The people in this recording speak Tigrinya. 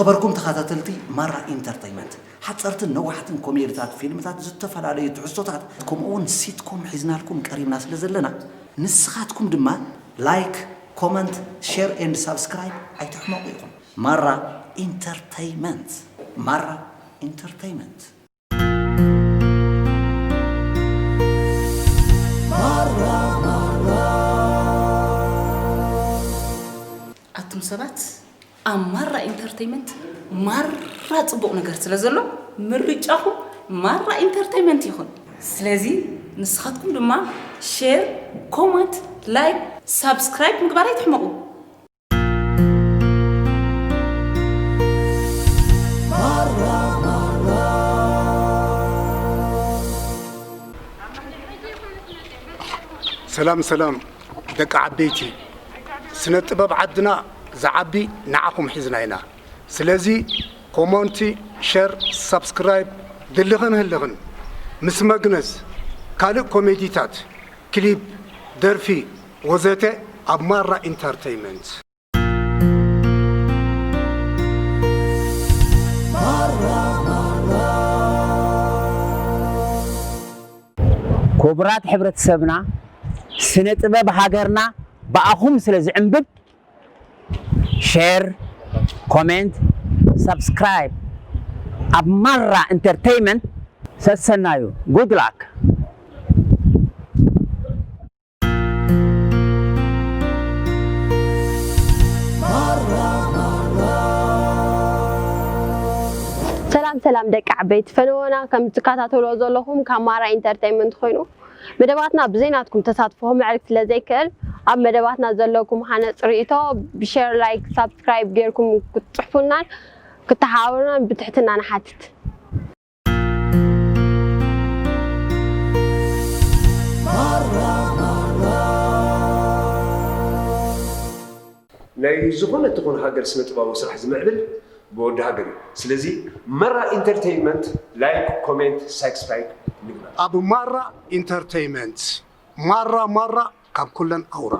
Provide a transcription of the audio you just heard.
ዝኸበርኩም ተኸታተልቲ ማራ ኢንተርተይመንት፣ ሓፀርትን ነዋሕትን ኮሜድታት፣ ፊልምታት፣ ዝተፈላለዩ ትሕዝቶታት፣ ከምኡ እውን ሲትኮም ሒዝናልኩም ቀሪብና ስለ ዘለና፣ ንስኻትኩም ድማ ላይክ፣ ኮመንት፣ ሼር ኤንድ ሳብስክራይብ ኣይትሕመቑ ኢኹም። ማራ ኢንተርተይመንት፣ ማራ ኢንተርተይመንት። ኣቱም ሰባት፣ ኣብ ማራ ኢንተርተይመንት ማራ ጽቡቕ ነገር ስለ ዘሎ፣ ምርጫኹም ማራ ኢንተርተይመንት ይኹን። ስለዚ ንስኻትኩም ድማ ሼር፣ ኮመንት፣ ላይክ፣ ሳብስክራይብ ምግባር ኣይትሕመቑ። ሰላም ሰላም ደቂ ዓበይቲ፣ ስነ ጥበብ ዓድና ዝዓቢ ንዓኹም ሒዝና ኢና። ስለዚ ኮመንቲ፣ ሸር፣ ሳብስክራይብ ድልኽን ህልኽን ምስ መግነዝ ካልእ ኮሜዲታት፣ ክሊፕ፣ ደርፊ ወዘተ ኣብ ማራ ኢንተርተይመንት። ክቡራት ሕብረተሰብና፣ ስነ ጥበብ ሃገርና ብኣኹም ስለ ዝዕንብብ፣ ሸር፣ ኮሜንት፣ ሳብስክራይብ ኣብ ማራ ኢንተርተይመንት ሰሰናዩ። ጉድ ላክ። ሰላም ሰላም ደቂ ዓበይቲ ፈነወና፣ ከም ትከታተልዎ ዘለኹም ካብ ማራ ኢንተርተይመንት ኮይኑ፣ መደባትና ብዘይ ናትኩም ተሳትፎ ክምዕርግ ስለ ዘይክእል፣ ኣብ መደባትና ዘለኩም ሃነፂ ርእይቶ ብሸር፣ ላይክ፣ ሳብስክራይብ ጌርኩም ክትፅሕፉልናን ክተሓባበሩናን ብትሕትና ንሓትት። ናይ ዝኾነ ትኹን ሃገር ስነ ጥበባዊ ስራሕ ዝምዕብል ብወዲ ሃገር እዩ። ስለዚ መራ ኢንተርተይንመንት ላይክ፣ ኮሜንት፣ ሳብስክራይብ ንግበር። ኣብ ማራ ኢንተርተይንመንት ማራ ማራ ካብ ኩለን ኣውራ።